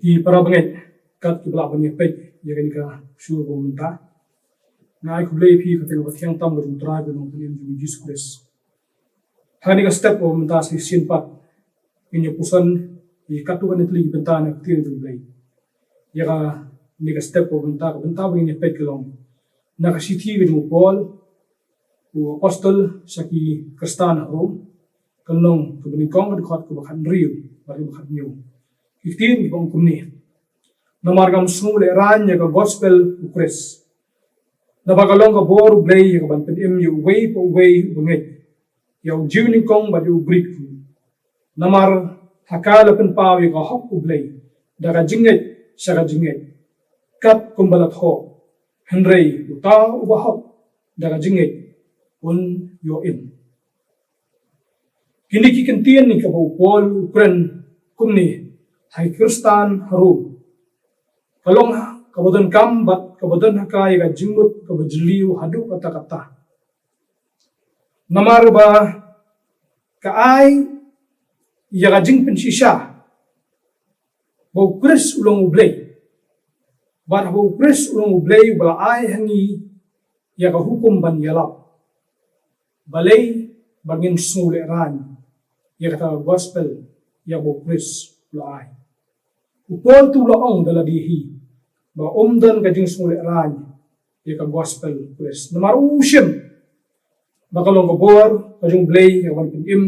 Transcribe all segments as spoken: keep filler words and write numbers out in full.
Ki para bangeit, kat kiba lah ban ïa peit ïa kane ka show kaba mynta, nga ai khublei ïa phi ha ka kyrteng kaba thiang tam ka jong U Trai bad U Nongpynim jong ngi Jisu Khrist. Ha kane ka step kaba mynta sa shisien pat ngin ïa puson ïa katto katne tylli ki bynta na ka ktien jong U Blei. Ïa kane ka step kaba mynta, ka bynta ba ngin ïa peit ka long na ka shithi ka jong u Paul u apostol sha ki Khristan ha Rom, ka lynnong kaba nyngkong, ka dkhot kaba khathynriew bad kaba khathynñiew. Ki ktien kiba ong kumne: Namar ngam sngew lehraiñ ïa ka gospel U Khrist, naba ka long ka bor U Blei ïa ka ban pynim ïa uwei pa uwei uba ngeit, ïa u Jiw nyngkong bad ïa u Grik ruh. Namar ha ka la pynpaw ïa ka hok U Blei da ka jingngeit sha ka jingngeit, kat kumba la thoh: Hynrei uta uba hok da ka jingngeit un ïoh im. Kine ki kyntien kaba u Paul u kren kumne ha ki Khristan ha Rom, ka long kaba donkam bad kaba don ha ka ïa ka jingmut kaba jylliew haduh katta katta. Namar ba ka ai ïa ka jingpynshisha ba U Khrist u long U Blei, bad ba U Khrist u long U Blei uba la ai ha ngi ïa ka hukum ban ïalap, balei ba ngin sngew lehraiñ ïa kata ka gospel ïa ba U Khrist u la ai. U Paul te u la ong da lade hi ba um don ka jingsngew lehraiñ ïa ka gospel U Khrist, namar u shim ba ka long ka bor ka jong U Blei ïa ka ban pynim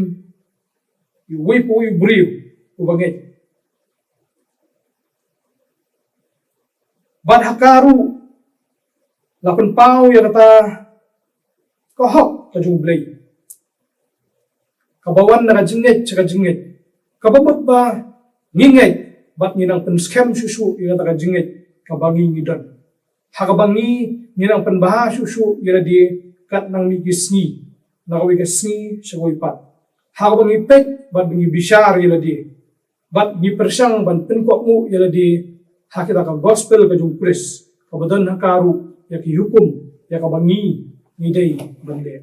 ïa uwei pa uwei u briew uba ngeit. Bad ha ka ruh la pynpaw ïa kata ka hok ka jong U Blei, kaba wan na ka jingngeit sha ka jingngeit, kaba mut ba ngi ngeit bad ngi nang pynskhem shuh shuh ïa kata ka jingngeit kaba ngi ngi don, ha kaba ngi ngi nang pynbha shuh shuh ïa lade kat nang mih ki sngi na kawei ka sngi sha kawei pat, ha kaba ngi peit bad ba ngi bishar ïa lade, bad ngi pyrshang ban pynkohnguh ïa lade ha kata ka gospel ka jong U Khrist, kaba don ha ka ruh ïa ki hukum ïa kaba ngi ngi dei ban leh.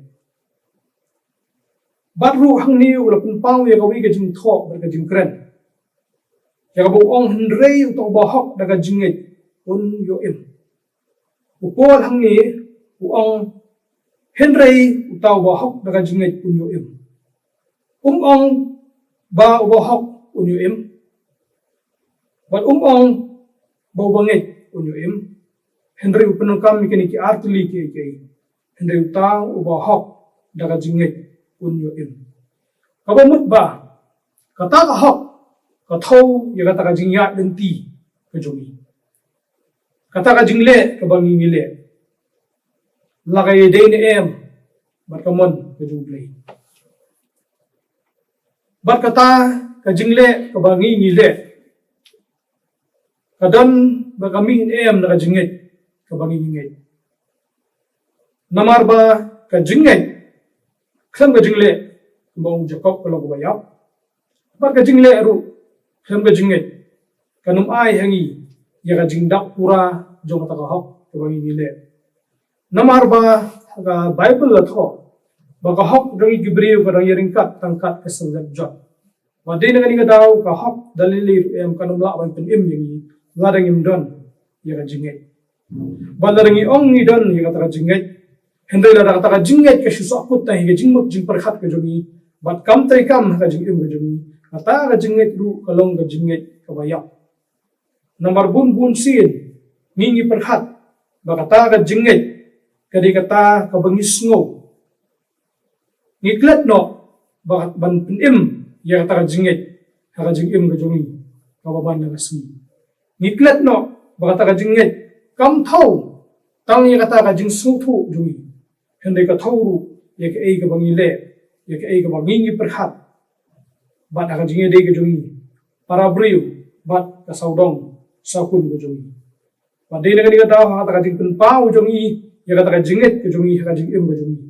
Bad ruh hangne u la pynpaw ïa kawei ka jingthoh bad ka jingkren, ïa kaba u ong: Hynrei uta uba hok da ka jingngeit un ïoh im. U Paul hangne u ong: Hynrei uta uba hok da ka jingngeit un ïoh im. Um ong ba uba hok un ïoh im, bad um ong ba uba ngeit un ïoh im. Hynrei u pyndonkam ïa kine ki ar tylli ki ei ki ei: Hynrei uta uba hok da ka jingngeit un ïoh im. Kaba mut ba kata ka hok ka thew ïa kata ka jingïaid lynti ka jong ngi, kata ka jingleh kaba ngi ngi leh, la ka ïadei ne em bad ka mon ka jong U Blei. Bad kata ka jingleh kaba ngi ngi leh, ka don bad ka mih ne em na ka jingngeit kaba ngi ngi ngeit. Namar ba ka jingngeit khlem ka jingleh, kumba ong u Jakob, ka long kaba ïap. Bad ka jingleh ruh khlem ka jingngeit kan ym ai ha ngi ïa ka jingdap pura jong kata ka hok kaba ngi ngi leh. Namar ba ha ka Baibl la thoh ba ka hok jong ngi ki briew ka dang ïaryngkat tang kat ka syllep jot. Bad dei na kane ka daw ka hok da lei lei ruh em kan ym lah ban pynim ïa ngi lada ngim don ïa ka jingngeit. Bad lada ngi ong ngi don ïa kata ka jingngeit, hynrei lada kata ka jingngeit ka shu sahkut tang ïa ka jingmut jingpyrkhat ka jong ngi bad kam treikam ha ka jingim ka jong ngi, kata ka jingngeit ruh ka long ka jingngeit kaba ïap. Namar bun bun sien ngi ngi pyrkhat ba kata ka jingngeit ka dei kata kaba ngi sngew. Ngi klet noh ba ban pynim ïa kata ka jingngeit ha ka jingim ka jong ngi kaba man la ka sngi. Ngi klet noh ba kata ka jingngeit kam thew tang ïa kata ka jingsngewthuh jong ngi, hynrei ka thew ruh ïa kaei kaba ngi leh, ïa kaei kaba ngi ngi pyrkhat bad ha ka jingïadei ka jong ngi, para briew bad ka sawdong sawkun ka jong ngi. Bad dei na kane ka daw ha kata ka jingpynpaw jong ngi ïa kata ka jingngeit ka jong ngi ha ka jingim ka jong ngi,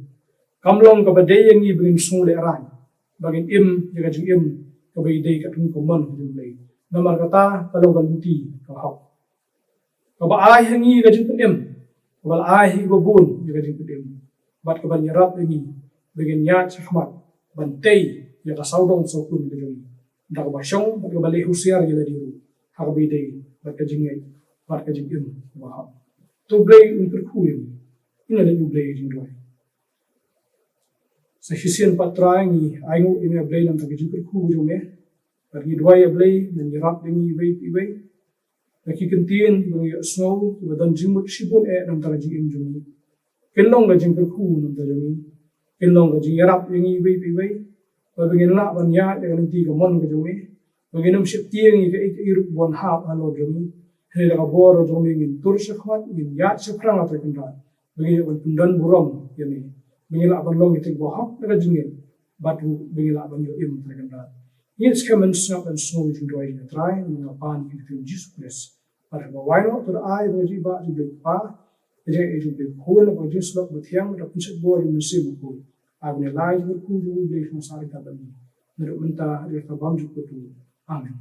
kam long kaba dei ïa ngi ba ngin sngew lehraiñ ba ngin im ïa ka jingim kaba ïadei katkum ka mon ka jong U Blei. Namar kata ka long ka lynti ka hok kaba ai ha ngi ka jingpynim, kaba la ai ha ngi ba bun ïa ka jingpynim, bad kaban ïarap ïa ngi ba ngin ïaid shakhmat ban tei ïa ka sawdong sawkun ka jong ngi da kaba shong bad kaba leh husiar ïa lade ruh ha kaba ïadei bad ka jingngeit bad ka jingim kaba hok. To Blei un kyrkhu ïa ngi. Ïa ngi leh U Blei jingduwai. Sa shisien pat Trai ngi ainguh ïa me Blei namar ka jingkyrkhu jong me. Bad ngi duwai ïa Blei men ïarap ïa ngi iwei pa iwei. Ba ki kyntien ba ngi ïohsngew kiba don jingmut shibun eh namar ka jingim jong ngi. Kin long ka jingkyrkhu namar jong ngi. Kin long ka jingïarap ïa ngi iwei pa iwei. Ba ngin lah ban ïaid ïa ka lynti kamon ka jong me. Ba ngin ym sheptieng ïa kaei kaei ruh ba wan hap halor jong ngi. Hynrei da ka bor jong me ngin tur shakhmat ngin ïaid shaphrang ha Trai Kynrad. Ba ngin ïoh ban pyndon burom ïa me. Ba ngin lah ban long kita kiba hok da ka jingngeit. Bad ruh ba ngin lah ban ïoh im Trai Kynrad. Ngin skhem ban sngap ban sngew jingduwai jong Trai, ngi nga pan ïa ka kyrteng Jisu Khrist. Bad haba wai noh to da ai ba ka jingïaid jong Blei Kpa, ka jingïaid jong Blei Khun, bad ka jingslok ba thiang, bad ka pynshait bor jong Mynsiem Bakhuid. Ai ba ngi lai jingkyrkhu jong U Blei sha ka bynta. Naduh mynta haduh ka bymjukut. Amen.